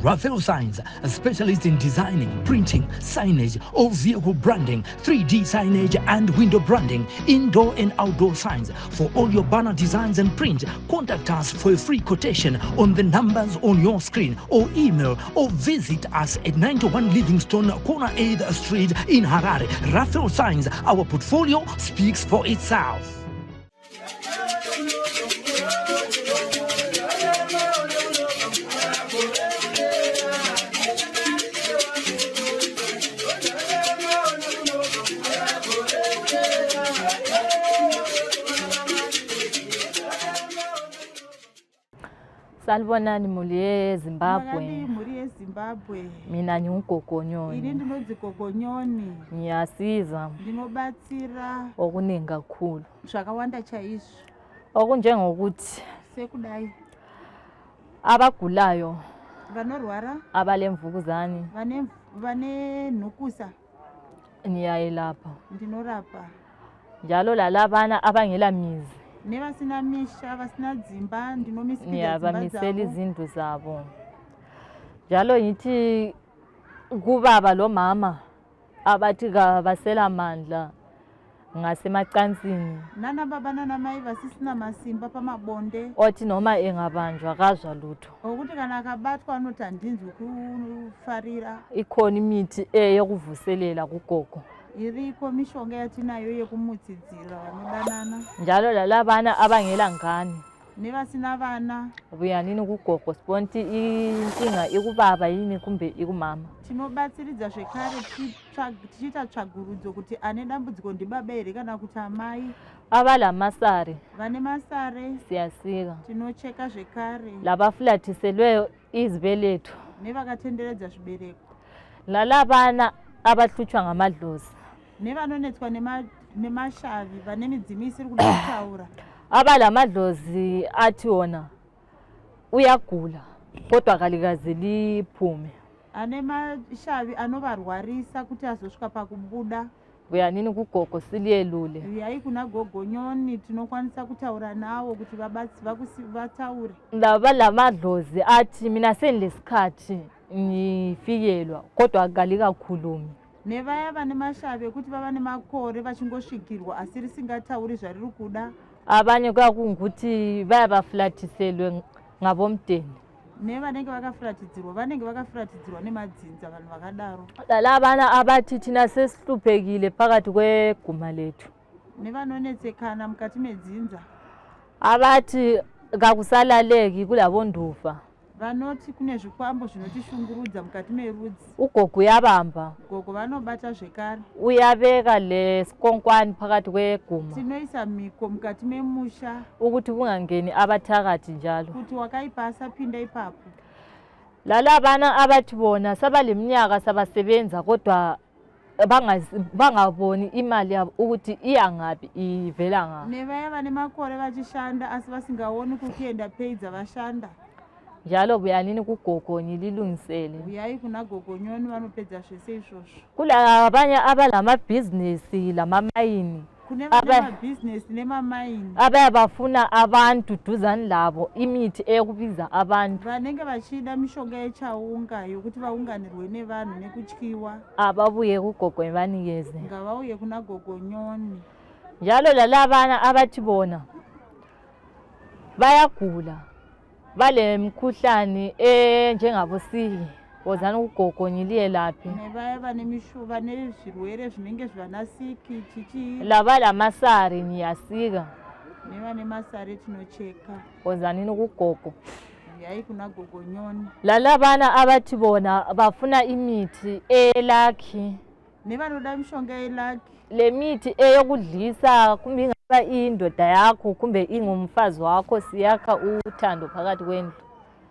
Raphael Signs, a specialist in designing, printing, signage, all vehicle branding, 3D signage and window branding, indoor and outdoor signs. For all your banner designs and print, contact us for a free quotation on the numbers on your screen or email or visit us at 91 Livingstone, corner 8th Street in Harare. Raphael Signs, our portfolio speaks for itself. Salibonani mhuri yeZimbabwe. Makadii mhuri yeZimbabwe? Mina nginguGogonyoni. Ini ndinonzi Gogonyoni. Ngiyasiza. Ndinobatsira. Okuningi kakhulu. Zvakawanda chaizvo. Okunjengokuthi. Sekudai. Abagulayo. Vanorwara. Abalemvukuzane. Vane vane nhukusa. Ngiyayelapha. Ndinorapa. Njalo lalabana abangela mizi. Nevasina misha, vasina dzimba, ndinomisikidza dzimba dzavo. Ngiyabamisela izindlu zabo. Njalo ngithi kubaba lomama abathi kabasela mandla ngasemacansini. Nana baba nana mai vasisina masimba pamabonde. Othi noma engabanjwa kazwa lutho. Okuti kana akabatwa anoti handinzwi kufarira. Ikhona imithi eyokuvuselela kugogo. Iriko mishonga yatinayo yekumutsidzira vanodanana. Njalo lalabana abangela ngane. Nevasina vana. Buyanini kugogo sibone ukuthi inkinga ikubaba yini kumbe ikumama. Tinobatsiridza zvekare tichiita tsvagurudzo kuti ane dambudziko ndibaba here kana kuti amai. Abalamasari. Vane masare. Siyasika. Tinocheka zvekare. Labafulathiselweyo izibeletho. Nevakatenderedza zvibereko. Lalabana abahlutshwa ngamadlozi. Nevanonetswa nemashavi vane midzimu isiri kuda kutaura. Abalamadlozi athi wona uyagula kodwa kalikaze liphume. Ane mashavi anovarwarisa kuti azosvika pakubuda. Buyanini kugogo siliyelule. Uyai kuna gogo Nyoni tinokwanisa kutaura nawo kuti vataure. Laba lamadlozi athi mina sengilesikhathi ngifikelwa kodwa kalikakhulumi. Nevaya vane mashavi ekuti vava nemakore vachingosvikirwa asi risingatauri zvariri kuda. Abanye kwakungukuthi bayabaflathiselwe ngabomdeni. Nevanenge vakafuratidzirwa vanenge vakafuratidzirwa nemadzinza vanhu vakadaro. Lalabana abathi thina sesihluphekile phakathi kweguma lethu. Nevanonetsekana mukati medzinza. Abathi kakusalaleki kulabondufa. Vanoti kune zvikwambo zvinotishungurudza mukati merudzi. Ugogo uyabamba. Gogo vanobata zvekare. Uyabeka lesikonkwani phakathi kweguma. Tinoisa mhiko mukati memusha. Ukuthi kungangeni abathakathi njalo. Kuti wakaipa asapinda ipapo. Lalabana abathi bona sabaleminyaka sabasebenza kodwa bangaboni imali yabo ukuthi iya ngaphi ivela ngaphi. Nevaya vane makore vachishanda asi vasingaoni kukuenda pay dzavashanda. Njalo buyanini kugogo ngililungisele. Huyai kuna gogo Nyoni vanopedza zvese izvozvo. Kulabanye abalamabhizinesi lamamayini. Kune vane mabhizinesi nemamaini. Abaya bafuna abantu duzane labo imithi eyokubiza abantu. Vanenge vachida mishonga yechaunga yokuti vaunganirwe nevanhu nekutyiwa. Ababuye kugogo ngibanikeze. Ngavauye kuna gogo Nyoni. Njalo lalabana abathi bona bayagula balemikhuhlane enjengabosihi wozani kugogo ngiliyelaphe. Nevaya vane mishuva nezvirwere zvinenge zvanasiki chichi. Labalamasari ngiyasika. Nevane masari tinocheka. Wozanini kugogo. Uyai kuna gogo Nyoni. Lalabana abathi bona bafuna imithi elakhi. Nevanoda mishonga yelaki. Le mithi eyokudlisa kumbe ingaba iyindoda yakho kumbe ingumfazi wakho siyakha uthando phakathi kwendlu.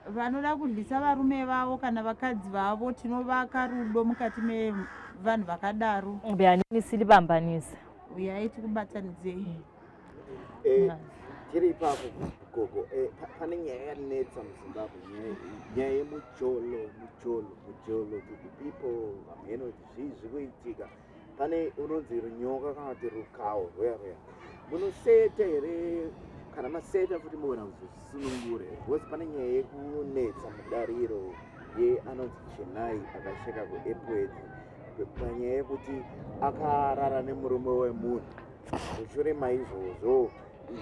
Vanoda kudlisa varume vavo kana vakadzi vavo tinovaka rudo mukati mevanhu vakadaro. Buyanini silibambanise. Uyai tikubatanidzei. Tiri ipapo gogo, pane nyaya yanetsa muZimbabwe, nyaya yemujolo, mujolo, mujolo to the people, hameno kuti zvii zviri kuitika. Pane unonzi runyoka kana kuti rukawo rwuya rwuya, munoseta here? Kana maseta futi mogona kuzozvisunungura here? Because pane nyaya yekunetsa mudariro, yeanonzi Chenai akasheka kuEpworth panyaya yekuti akarara nemurume wemunhu. Mushure maizvozvo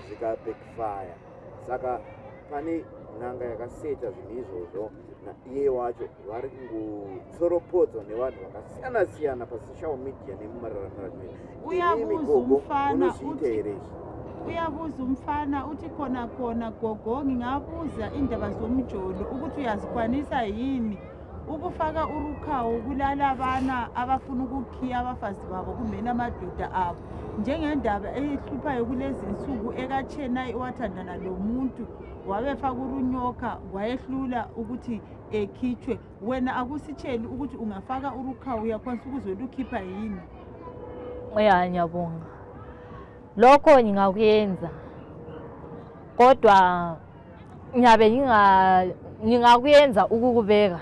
zvikabackfire, saka pane n'anga yakaseta zvinhu izvozvo naiye wacho vari kungotsoropodzwa nevanhu vakasiyana siyana pasocial media nemumararamiro. Uyabuza Gogo, umfana unozviita uthi here izvi? Uyabuza umfana uthi, khona khona gogo, ngingabuza indaba zomjolo ukuthi uyazikwanisa yini ukufaka urukhawu kulalabana abafuna ukukhiya abafazi babo kumbeni amadoda abo, njengendaba eyihluphayo kulezi nsuku ekaChenai owathandana lo muntu wabefaka urunyoka, wayehlula ukuthi ekhitshwe. Wena akusitsheli ukuthi ungafaka urukhawu, uyakwanisa ukuzolukhipha yini? Ya, ngiyabonga. Lokho ngingakuyenza, kodwa ngiyabe ngingakuyenza ukukubeka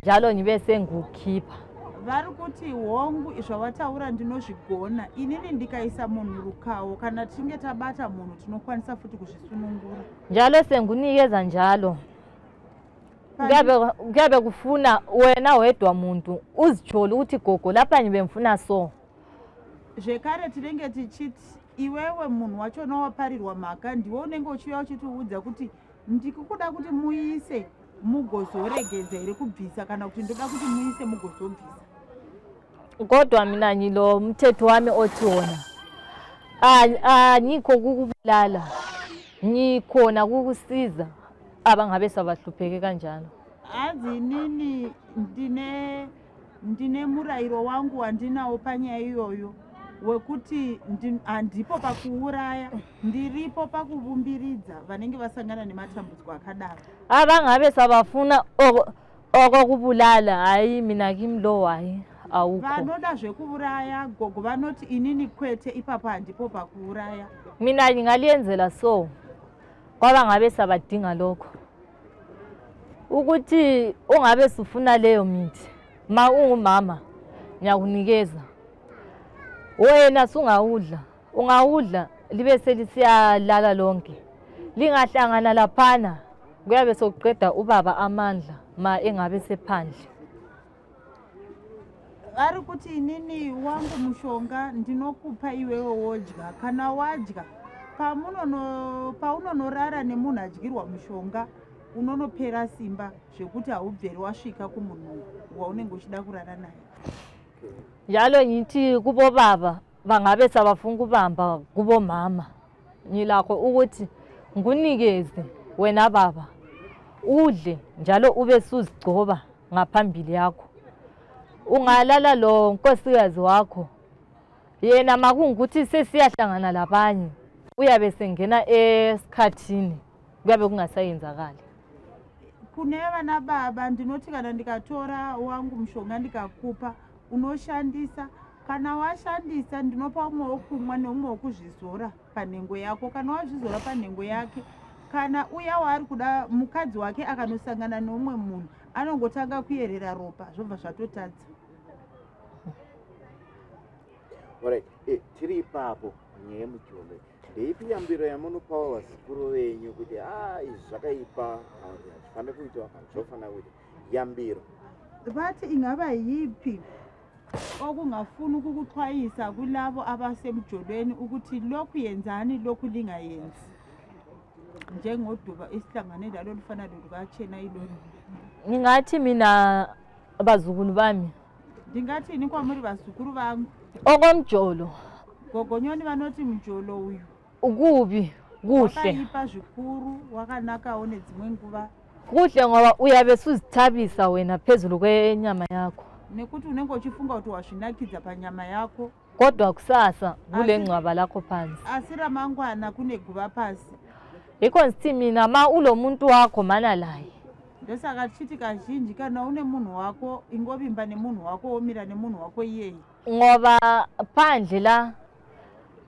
njalo ngibe sengikukhipha. Vari kuti hongu, zvawataura ndinozvigona inini. Ndikaisa munhu rukawo, kana tichinge tabata munhu, tinokwanisa futi kuzvisunungura. Njalo sengunikeza njalo kuyabe kufuna wena wedwa muntu uzijole ukuthi, gogo, lapha ngibe ngifuna so. Zvekare tinenge tichiti iwewe munhu wachona waparirwa mhaka ndiwe unenge uchiuya uchitiudza kuti ndikukuda kuti muise mugozoregedza here kubvisa, kana kuti ndoda kuti muise mugozobvisa. Kodwa mina ngilo mthetho wami othi wona angikho kukubulala, ngikhona kukusiza abangabe sabahlupheke kanjalo. Hanzi inini ndine murayiro wangu wandinawo panyaya iyoyo wekuti handipo pakuuraya, ndiripo pakuvumbiridza vanenge vasangana nematambudziko akadaro. Abangabe sabafuna okokubulala, hayi, mina kimi lo, hayi, awukho. Vanoda zvekuuraya, gogo vanoti inini kwete, ipapo handipo pakuuraya. Mina ngingaliyenzela so kwabangabe sabadinga lokho ukuthi ungabe sufuna leyo mithi. Ma ungumama, ngiyakunikeza wena, sungawudla, ungawudla libe selisiyalala lonke, lingahlangana laphana, kuyabe sokuqeda ubaba amandla ma engabe sephandle. Vari kuti inini wangu mushonga ndinokupa iwewe wodya. Kana wadya, paunonorara nemunhu adyirwa mushonga, unonopera simba zvekuti haubveri wasvika kumunhu waunenge uchida kurara naye. Njalo ngithi kubobaba bangabe sabafuna ukubamba kubomama, ngilakho ukuthi ngikunikeze wena baba udle njalo ube suzigcoba ngaphambili yakho. Ungalala lo nkosikazi wakho, yena makungukuthi sesiyahlangana labanye, uyabe sengena esikhathini, kuyabe kungasayenzakali. Kune vana baba ndinoti kana ndikatora wangu mushonga ndikakupa, unoshandisa. Kana washandisa, ndinopa umwe wokumwa neumwe wokuzvizora panhengo yako. Kana wazvizora panhengo yake, kana uya waari kuda mukadzi wake akanosangana neumwe munhu, anongotanga kuyerera ropa, zvobva zvatotadza. Alright, tiri ipapo nyaya yemujolo, ndeipi yambiro yamunopawo vazukuru venyu kuti a izvi zvakaipa kana kuti hazvifaniri kuitwa kana zvofanira kuitwa? Yambiro. Bathi ingaba yipi okungafuni ukukuxwayisa kulabo abasemjolweni ukuthi lokhu yenzani, lokhu lingayenzi, njengoduba esihlangane lalo olufana lolukachena ilolu? Ngingathi mina, bazukulu bami, Ndingati ini kwamuri vazukuru vangu, okomjolo, gogonyoni vanoti mujolo uyu kubi, kuhle. Wakaipa zvikuru, wakanakawo nedzimwe nguva. Kuhle ngoba uyabe suzithabisa wena phezulu kwenyama yakho. Nekuti unenge uchifunga kuti wazvinakidza panyama yako. Kodwa kusasa kule ngcwaba lakho phansi. Asi ramangwana kune guva pasi. Yikho ngisithi mina, ma ulo muntu wakho, mana laye. Ndosaka tichiti kazhinji kana une munhu wako, ingovimba nemunhu wako, womira nemunhu wako iyeye. Ngoba phandle la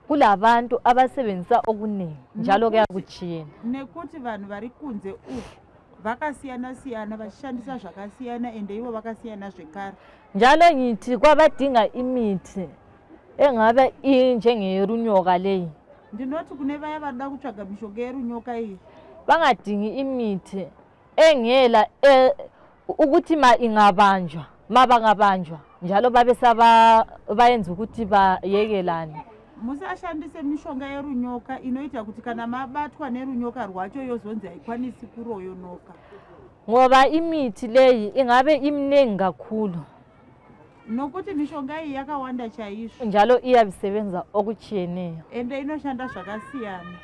kulabantu abasebenzisa okuningi njalo kuyakutshiyena. Nekuti vanhu vari kunze uku vakasiyana siyana, vachishandisa zvakasiyana, ende ivo vakasiyana zvekare. Njalo ngithi kwabadinga imithi engabe injengeyerunyoka leyi, Ndinoti kune vaya vanoda kutsvaga mishonga yerunyoka iyi, bangadingi imithi engela Ukuthi ma ingabanjwa, ma bangabanjwa njalo babe saba bayenza ukuthi bayekelane. Musashandise mishonga yerunyoka inoita kuti kana mabatwa nerunyoka rwacho yozonzi haikwanisi kuroyonoka. Ngoba imithi leyi ingabe iminingi kakhulu. Nokuti mishonga iyi yakawanda chaizvo. Njalo iyabisebenza okutshiyeneyo. Ende inoshanda zvakasiyana.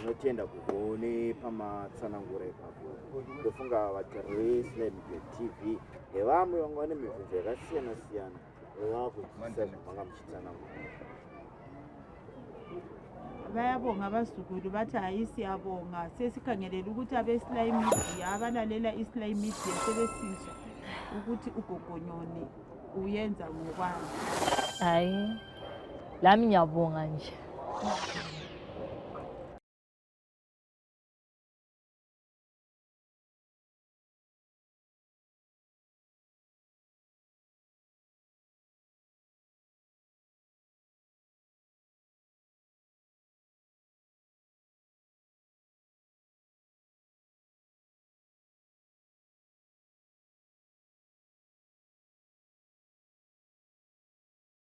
Tinotenda gogo nepamatsanangura ipapo. Ndofunga vatariri veSly Media TV nevamwe vanga vane mibvunzo yakasiyana siyana vakunzwisisa zvamanga muchitsanangura. Bayabonga abazukulu bathi hayi siyabonga sesikhangelele ukuthi abeSly Media abalalela iSly Media sebesizwa ukuthi uGogonyoni uyenza ngokwani. Hayi lami ngiyabonga nje.